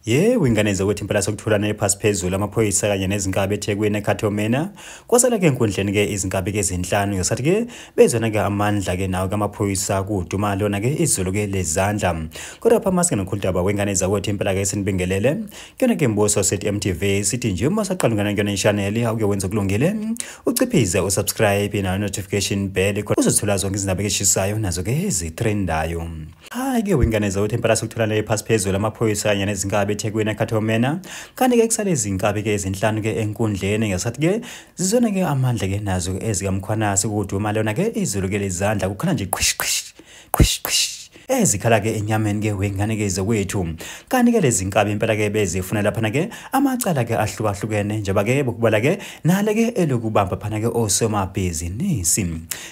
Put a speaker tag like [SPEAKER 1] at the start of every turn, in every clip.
[SPEAKER 1] Yebo, ingane zakwethu impela sokuthulana ephasi phezulu amaphoyisa kanye nezinkabi eThekwini eKhathomena. Kwasala-ke enkundleni-ke izinkabi-ke ezinhlanu ngesikhathi-ke bezona-ke amandla-ke nawo kamaphoyisa kuduma lona-ke izulu-ke lezandla. Kodwa pha masike nokhuludaba wengane zakwethu impela-ke sinibingelele. Kuyona-ke Mbuso sithi MTV sithi nje uma usaqala ungena kuyona i-channel awuke wenze okulungile uciphize usubscribe nayo notification bell khona uzothola zonke izindaba eshisayo nazo-ke ezitrendayo. Hayi-ke wengane zakwethu impela sokutholana ephasi phezulu amaphoyisa kanye nezinkabi eThekwini eKhathomena. Kanti-ke kusale izinkabi-ke ezinhlanu-ke enkundleni ngesikhathi-ke zizona-ke amandla-ke nazo ezikaMkhwanazi kuduma lona-ke izulu-ke lezandla kukhala nje qhish qhish qhish qhish ezikhala-ke enyameni-ke wengane-ke zakwethu. Kanti-ke lezi nkabi impela-ke bezifuna laphana-ke amacala-ke ahlukahlukene njengoba-ke bokubala-ke nale-ke elokubamba phana-ke osomabhizinisi.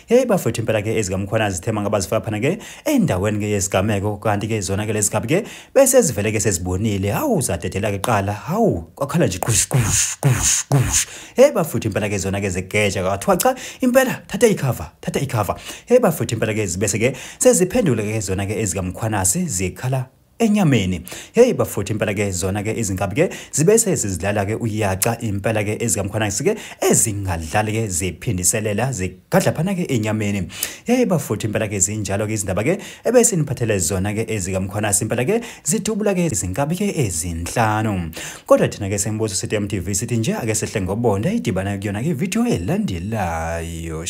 [SPEAKER 1] Hey bafethu impela-ke ezikaMkhwanazi zithema ngabazifaka phana-ke endaweni-ke yesigameko kanti-ke zona-ke lezi nkabi-ke bese zivele-ke sezibonile hawu zadedela-ke qala hawu kwakhala nje qush qush qush qush. Hey bafethu impela-ke zona-ke zegeja kwathiwa cha impela thatha ikhava thatha ikhava. Hey bafethu impela-ke zibese-ke seziphendule-ke zona-ke ezikaMkhwanazi zikhala enyameni. Hey bafuthu impela ke zona ke izinkabi ke zibe sezidlala ke uyaca impela ke ezikaMkhwanazi ke ezingadlali ke ziphindiselela zigadla phana ke enyameni. Hey bafuthu impela ke zinjalo ke izindaba ke ebese niphathele zona ke ezikaMkhwanazi impela ke zidubula ke izinkabi ke ezinhlanu. Kodwa thina ke sembuso sithi MTV sithi nje ake sehle ngobonda idibana kuyona ke video elandelayo.